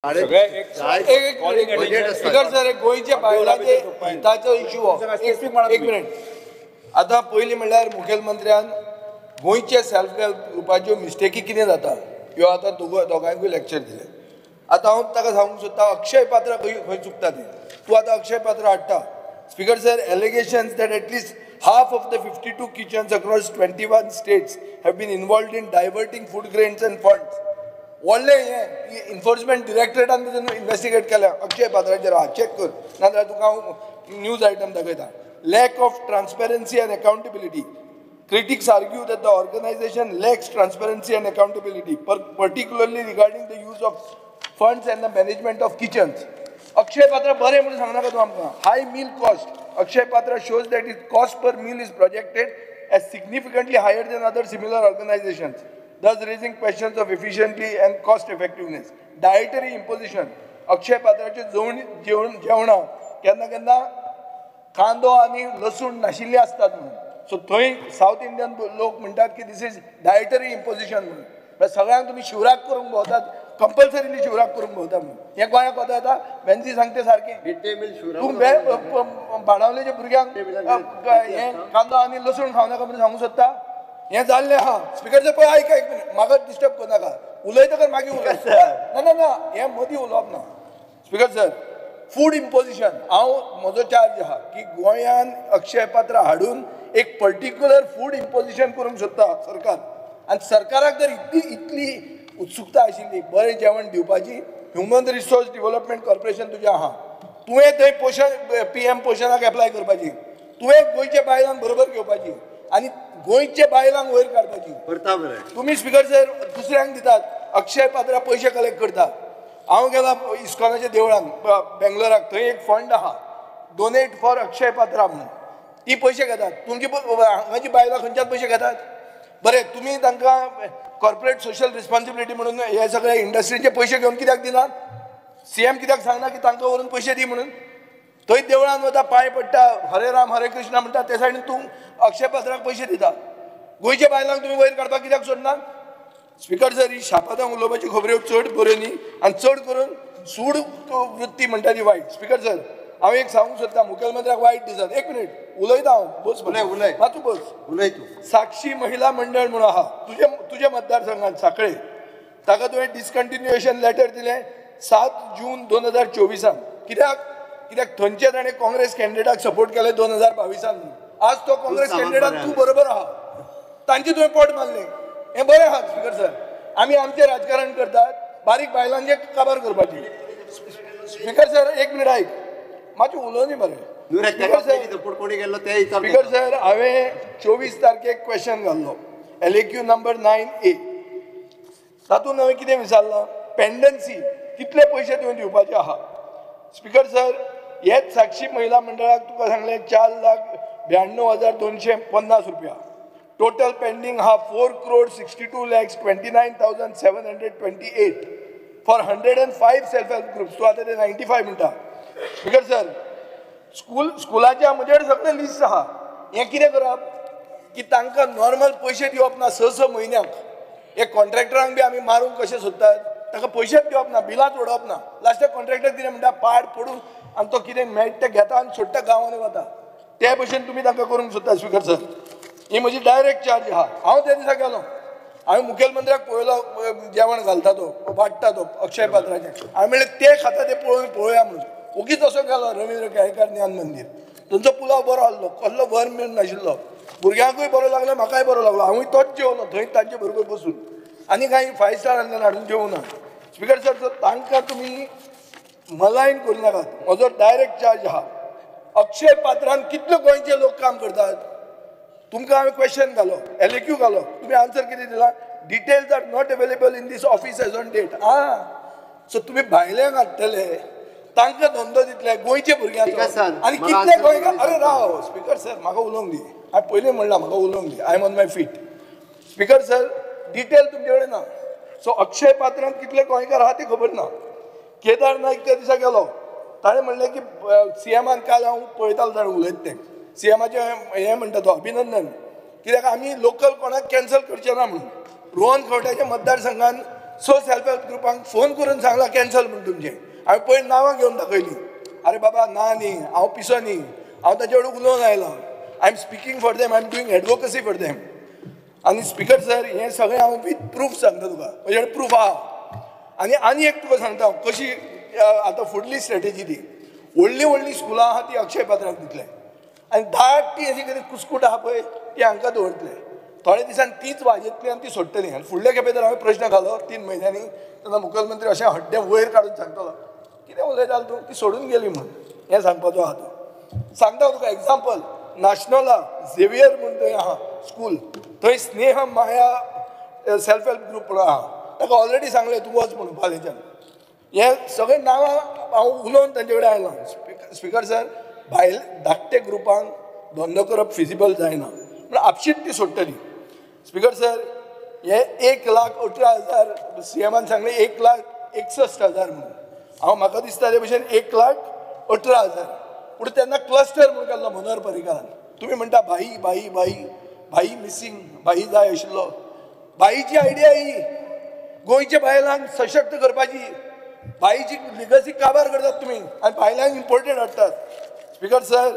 Speaker sir, गोंयच्या बायलांचे हिताचो issue. एक मिनिट. आतां पयलीं म्हणल्यार मुखेलमंत्र्यान गोंयच्या सेल्फ हेल्प ग्रुपाच्यो मिस्टेकी कितें जाता ह्यो आतां दोगांयकूय लेक्चर दिलें. आतां हांव ताका सांगूंक सोदता अक्षय पात्रा खंय चुकता तें. तूं आतां अक्षय पात्रा हाडटा. Speaker sir, allegations that at least half of the 52 kitchens across 21 states have been involved in diverting food grains and funds. व्हडलें हें इन्फोर्समेंट डिरेक्टरेटान तुजें इन्वेस्टिगेट केल्या अक्षय पात्राचेर. आहा, चॅक कर, नाजाल्यार तुका हांव न्यूज आयटम दाखयता. Lack of transparency and accountability. Critics argue that the organization lacks transparency and accountability, particularly regarding the use of funds and the management of kitchens. Akshaya Patra बरें म्हणून सांगनाका तूं आमकां. High meal cost. Akshaya Patra shows that its cost per meal is projected as significantly higher than other similar organizations, thus raising questions of efficiency and cost effectiveness. Dietary imposition. Akshaya पात्राचे जेवणां केन्ना केन्ना कांदो आनी लसूण नाशिल्ले आसतात म्हणून. So थंय सावथ इंडियन लोक म्हणटात की this is dietary imposition म्हणून. म्हळ्यार सगळ्यांक तुमी शिवराक करूंक भोंवतात, कंपल्सरीली शिवराक करूंक भोंवता म्हणून. हें गोंयाक वता येता वेन्सी सांगते सारकें. तूं बाणावलेच्या भुरग्यांक हें कांदो आनी लसूण खावं नाका म्हणून सांगूंक सोदता. हें जाल्लें आहा. स्पीकर सर, पळय आयक, एक मिनट, म्हाका डिस्टर्ब करनाका. उलयतकर मागीर उलय. ना ना ना, हें मदीं उलोवप ना. स्पीकर सर, फूड इम्पोजिशन हांव म्हजो चार्ज आहा की गोंयान अक्षय पात्रा हाडून एक पर्टिक्युलर फूड इम्पोजिशन करूंक सोदता सरकार. आनी सरकाराक जर इतली उत्सुकता आशिल्ली बरें जेवण दिवपाची, ह्युमन रिसोर्स डिवलपमेंट कॉर्पोरेशन तुजें आहा, तुवें थंय पोशण PM पोशणाक एप्लाय करपाची, तुवें गोंयच्या बायलांक बरोबर घेवपाची आनी गोंयच्या बायलांक वयर काडपाची. तुमी स्पीकर सर दुसऱ्यांक दितात, अक्षय पात्रा पयशे कलेक्ट करता. हांव गेला इस्कॉनाच्या देवळान बेंगलोराक, थंय एक फंड आहा डोनेट फॉर अक्षय पात्रा म्हणून, ती पयशे घेतात. तुमची हांगाची बायलां खंयच्यान पयशे घेतात? बरें, तुमी तांकां कॉर्पोरेट सोशल रिस्पॉन्सिबिलिटी म्हणून हे सगळे इंडस्ट्रीचे पयशे घेवन कित्याक दिनात? CM कित्याक सांगना की तांकां व्हरून पयशे दी म्हणून? थंय देवळान वता, पांय पडटा, हरे राम हरे कृष्ण म्हणटा, ते सायडीन तूं अक्षय पात्राक पयशे दिता. गोंयच्या बायलांक तुमी वयर काडपाक कित्याक सोदनात? स्पीकर सर, ही शापादां उलोवपाची खबऱ्यो चड बऱ्यो न्ही आनी चड करून सूड वृत्ती म्हणटा ती वायट. स्पीकर सर, हांव एक सांगूंक सोदता मुखेलमंत्र्याक वायट दिसत. एक मिनीट उलयता हांव, बस उलय मातूं बस उलय तूं. साक्षी महिला मंडळ म्हणून आहा तुज्या मतदारसंघात साखळे, ताका तुवें डिसकंटिन्युएशन लेटर दिलें 7 जून 2024. कित्याक? कित्याक थंयचे ताणें काँग्रेस कॅन्डिडेटाक सपोर्ट केलें 2022. आज तो काँग्रेस कॅन्डिडेटाक तूं बरोबर आहा, तांचे तुवें पोट मारलें. हें बरें आहा स्पीकर सर. आमी आमचें राजकारण करतात, बारीक बायलांचें काबार करपाची. स्पीकर सर, एक मिनीट आयक, मातशें उलोवनी मरे. स्पीकर सर, हांवें 24 तारखेक क्वेश्चन घाल्लो LAQ number 9A. तातूंत हांवें कितें विचारलां, पेंडन्सी कितले पयशे तुवें दिवपाचे आहा. स्पीकर सर, हेच साक्षी महिला मंडळाक तुका सांगलें 4,92,250 रुपया. टोटल पेंडींग हा 4,62,29,728 फॉर 105 सेल्फ हेल्प groups. तूं आतां ते 95 म्हणटा. स्पीकर सर, स्कुलाच्या म्हजे कडेन सगळें लिस्ट आहा. हें कितें करप की तांकां नॉर्मल पयशे दिवप ना 6-6 म्हयन्यांक. हे कॉन्ट्रॅक्टरांक बी आमी मारूंक कशें सोदतात, ताका पयशेच दिवप ना, बिलांच उडोवप ना. लास्टाक कॉन्ट्रॅक्टर कितें म्हणटा, पाड पडून आनी तो कितें मेळटा तें घेता आनी सोडटा, गांवांनी वता. ते भशेन तुमी तांकां करूंक सोदता. स्पीकर सर, ही म्हजी डायरेक्ट चार्ज आहा. हांव त्या दिसा गेलो, हांवें मुखेलमंत्र्याक पळयलो जेवण घालता तो, वाडटा तो अक्षय पात्राचें. हांवें म्हणलें ते खाता ते पळोवया म्हणून. ओगीच असो गेलो रवींद्र केळेकार ज्ञान मंदीर, थंयचो पुलाव बरो आहलो, कसलो वर मेळ नाशिल्लो, भुरग्यांकूय बरो लागलो, म्हाकाय बरो लागलो. हांवूय तोच जेवलो थंय तांचे बरोबर बसून, आनी कांय 5 स्टार हाडून जेवूं ना. स्पीकर सर, तांकां तुमी मलायन करूं नाकात. म्हजो डायरेक्ट चार्ज आहा. अक्षय पात्रान कितले गोंयचे लोक काम करतात? तुमकां हांवें क्वेश्चन घालो, LAQ घालो, तुमी आन्सर कितें दिला? Details are not available in this office as on date. आं, सो तुमी भायल्यांक हाडटले, तांकां धंदो दितले गोंयचे भुरग्यांक. आनी कितले गोंयकार? अरे राव स्पीकर सर, म्हाका उलोवंक दी. हांवें पयलीं म्हणलां म्हाका उलोवंक दी. I am on my feet. Speaker sir, detail तुमचे कडेन ना. सो अक्षय पात्रांत कितले गोंयकार आहा ते खबर ना. केदार नायक त्या दिसा गेलो, ताणें म्हणलें की CMान काल हांव पळयतालो ताणें उलयता तें, CMाचें हें म्हणटा तो अभिनंदन, कित्याक आमी लोकल कोणाक कॅन्सल करचे ना म्हणून. रोहन खंवट्याच्या मतदारसंघान सो सेल्फ हेल्प ग्रुपांक फोन करून सांगला कॅन्सल म्हूण तुमचें. हांवें पयर नांवां घेवन दाखयलीं. अरे बाबा ना न्ही, हांव पिसो न्ही, हांव ताचे कडेन उलोवन आयलां. I am speaking for them, I am doing advocacy for them. आनी स्पिकर सर हें सगळें हांव वीथ प्रूफ सांगता तुका, म्हजे कडेन प्रूफ आहा. आनी आनी एक तुका सांगता हांव कशी आतां फुडली स्ट्रेटेजी ती व्हडलीं व्हडलीं स्कुलां आहा ती अक्षय पात्राक दितले आनी धाकटी अशी कितें कुस्कूट आहा पळय ती हांकां दवरतले. थोड्या दिसान तीच वाजयतली आनी ती सोडटली. आनी फुडले खेपे तर हांवें प्रश्न घालो 3 म्हयन्यांनी तेन्ना मुखेलमंत्री अशें हड्डें वयर काडून सांगतलो कितें उलयतालो तूं, ती सोडून गेली म्हूण. हें सांगपाचो आहा तूं. सांगता तुका एग्जाम्पल, नाशनोला झेवियर म्हूण थंय आहा स्कूल, थंय Sneha Maya self help group म्हणून आहा, ताका ऑलरेडी सांगलें तूं वच म्हणून फाल्यांच्यान. हें सगळें नांवां हांव उलोवन तांचे कडेन आयलां. स्पिकर सर बायल धाकटे ग्रुपांक धंदो करप फिजिबल जायना पूण आपशीच ती सोडटली. स्पिकर सर हे 1,18,000 सीएमान सांगलें 1,61,000 म्हणून, हांव म्हाका दिसता ते भशेन 1,18,000. पूण तेन्ना क्लस्टर म्हणून केल्लो मनोहर पर्रीकारान. तुमी म्हणटा भाई भाई भाई भाई मिसींग, भाई जाय आशिल्लो. भाईची आयडिया ही गोंयच्या बायलांक सशक्त करपाची. भाईची लिगसी काबार करतात तुमी आनी बायलांक इम्पोर्टेड हाडटात. स्पिकर सर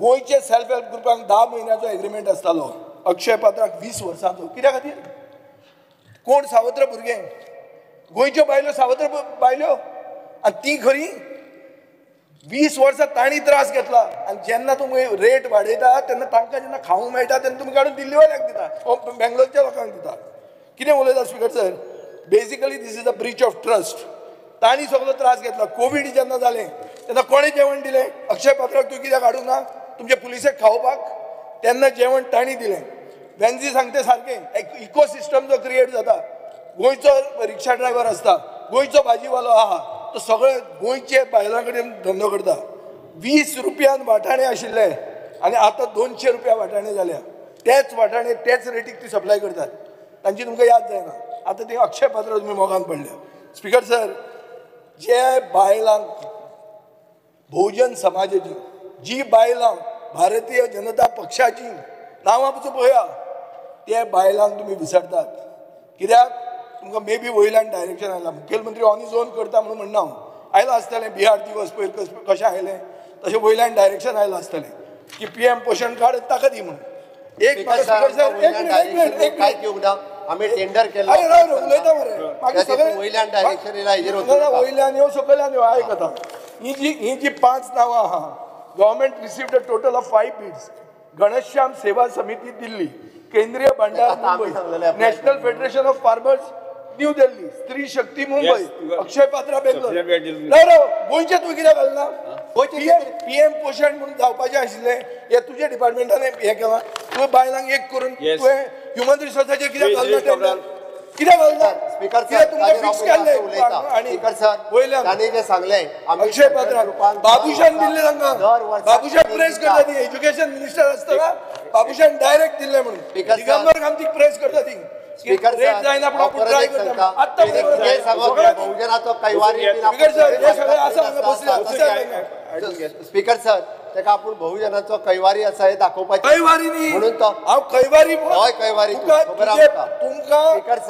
गोंयचे सेल्फ हेल्प ग्रुपांक 10 म्हयन्याचो एग्रीमेंट आसतालो, अक्षय पात्राक 20 वर्सांचो. कित्या खातीर? कोण सावत्र भुरगें, गोंयच्यो बायलो सावत्र बायलो, आनी ती खरी 20 वर्सां तांणी त्रास घेतला. आनी जेन्ना तुमी रेट वाडयता तेन्ना तांकां जेन्ना खावंक मेळटा तेन्ना तुमी काडून दिल्लीवाल्याक दिता, बेंगलोरच्या लोकांक दिता. कितें उलयता speaker sir? Basically this is a breach of trust. तांणी सगळो त्रास घेतला. कोवीड जेन्ना जालें तेन्ना कोणें जेवण दिलें? अक्षय पात्राक तूं कित्याक हाडूंक ना तुमच्या पुलिसेक खावपाक? तेन्ना जेवण तांणी दिलें. वेन्जी सांगते सारकें एक इकोसिस्टम जो क्रिएट जाता, गोंयचो रिक्षा ड्रायव्हर आसता, गोंयचो भाजीवालो आहा, तो सगळे गोंयचे बायलां कडेन धंदो करता. 20 रुपयान वाटाणे आशिल्ले आनी आतां 200 रुपया वाटाणे जाल्या. तेच वाटाणे तेच रेटीक ती सप्लाय करतात. तांची तुमकां याद जायना. आतां ती अक्षय पात्र तुमी मोगान पडल्या. स्पिकर सर जे बायलांक बहुजन समाजाची, जी बायलां भारतीय जनता पक्षाची नांवां पसून पळया, ते बायलांक तुमी विसरतात. कित्याक? तुमकां मे बी वयल्यान डायरेक्शन आयलां. मुखेलमंत्री ऑन his own करता म्हणून म्हणना हांव. आयलां आसतलें बिहार दिवस पयर कशें आयलें तशें वयल्यान डायरेक्शन आयलां आसतलें की पीएम पोशण कार्ड ताका दी म्हणून. एक आमी टेंडर केल्लो. अरे राव उलयता मरे, मागीर सगळें वयल्यान डायरेक्शन येयला हेजेर वयल्यान येवं सकयल्यान येवं. आयक आतां ही जी 5 नांवां आहा, government received a total of 5 bids. Ghanshyam Seva Samiti Delhi, Kendriya Bhandar Mumbai, National Federation of Farmers New Delhi, Stree Shakti Mumbai, Akshaya Patra Bangalore. राव गोंयचें तूं कित्याक घालना? पीएम पोशण म्हणून जावपाचें आशिल्लें हें तुज्या डिपार्टमेंटान हें केलां. तुवें बायलांक एक करून तुवें ह्युमन रिसोर्साचेर कित्याक घालना टेंडर? कित्याक घालना? स्पिकर सर तुमकां फिक्स केल्लें. आनी वयल्यान तांणी जें सांगलें अक्षय पात्राक बाबूशान दिल्लें तांकां. बाबूशान प्रेस करता ती, एज्युकेशन मिनिस्टर आसतना बाबूशान डायरेक्ट दिल्लें म्हणून. दिगंबर कामतीक प्रेस करता ती. स्पिकर रेट जायना पूण आपूण ट्राय करता. आत्तां बहुजनाचो कैवारी. स्पिकर सर ताका आपूण बहुजनाचो कैवारी आसा हें दाखोवपाचें. कैवारी न्ही म्हणून तो हांव कैवारी. हय कैवारी तुमकां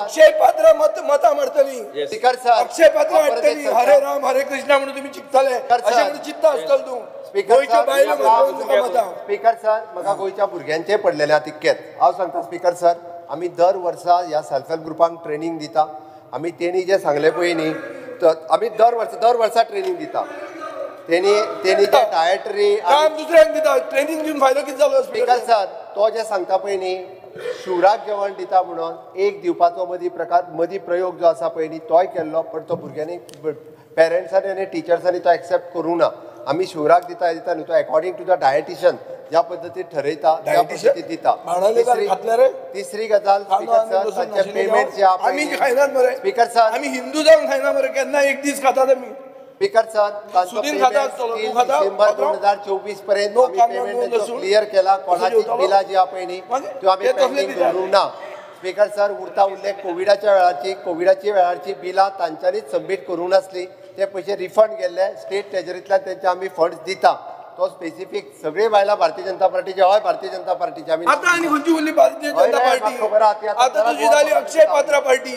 अक्षय पात्र मतां मारतली. स्पिकर सर अक्षय पात्र हाडटली. हरे राम हरे कृष्णा म्हणून तुमी चिंतताले अशें म्हणून चिंतता आसतलो तूं. गोंयच्यो बायलो मतां. स्पिकर सर म्हाका गोंयच्या भुरग्यांचें पडलेलें आहा तितकेंच हांव सांगता. स्पिकर सर आमी दर वर्सा ह्या सेल्फ हेल्प ग्रुपांक ट्रेनींग दिता. आमी तेणी जें सांगलें पळय न्ही, तर आमी दर वर्सा ट्रेनींग दिता. तेणी तेणी जे डायटरी काम दुसऱ्यांक दिता, ट्रेनींग दिवन फायदो कितें जालो? स्पिकर सर तो जें सांगता पळय न्ही, शिवराक जेवण दिता म्हणून एक दिवपाचो मदीं प्रकार मदीं प्रयोग जो आसा पळय न्ही तोय केल्लो, पण तो भुरग्यांनी पेरंट्सांनी आनी टिचर्सांनी तो एक्सेप्ट करूंक ना. आमी शिवराक दिता दिता न्ही तो अकॉर्डिंग टू the dietitian ज्या पद्दतीन ठरयता त्या पद्दतीन दिता. तिसरी गजाल स्पिकर सर पेमेंट जे आमी खायनात मरे. स्पिकर सर आमी हिंदू जावन खायना मरे, केन्ना एक दीस खातात आमी. स्पिकर सर तांचो पेमेंट 3 डिसेंबर 2024 पर्यंत आमी पेमेंट क्लियर केला. कोणाची बिलां जी आहा पळय न्ही त्यो आमी पेंडींग दवरूंक ना. स्पिकर सर उरता उरले कोविडाच्या वेळाची बिलां तांच्यांनीच सबमीट करूंक नासली, ते पयशे रिफंड केल्ले. स्टेट ट्रेजरींतल्यान तेंचे आमी फंड्स दिता. तो स्पेसिफीक सगळी बायलां भारतीय जनता पार्टीचे. हय भारतीय जनता पार्टीचे आमी. आतां आनी खंयची उरली भारतीय जनता पार्टी? आतां तुजी जाली अक्षय पात्रा पार्टी.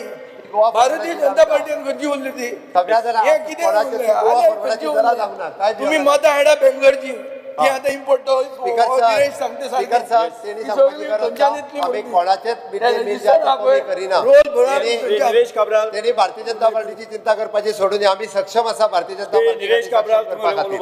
गोवा भारतीय जनता पार्टीन खंयची उरली ती? सगळ्या जाणां हे कितें कोणाचें गोवा फॉरवर्डाची गरज आसना. काय तुम्ही मतां हाडा बेंगलोरची ती आतां इम्पोर्ट सांगते. स्पीकर सर, तेणी सांगपाची गरज ना, आमी कोणाचेच मिड डे मील जे आसा कमी करिना. तेणी भारतीय जनता पार्टीची चिंता करपाची सोडून आमी सक्षम आसा भारतीय जनता पार्टी.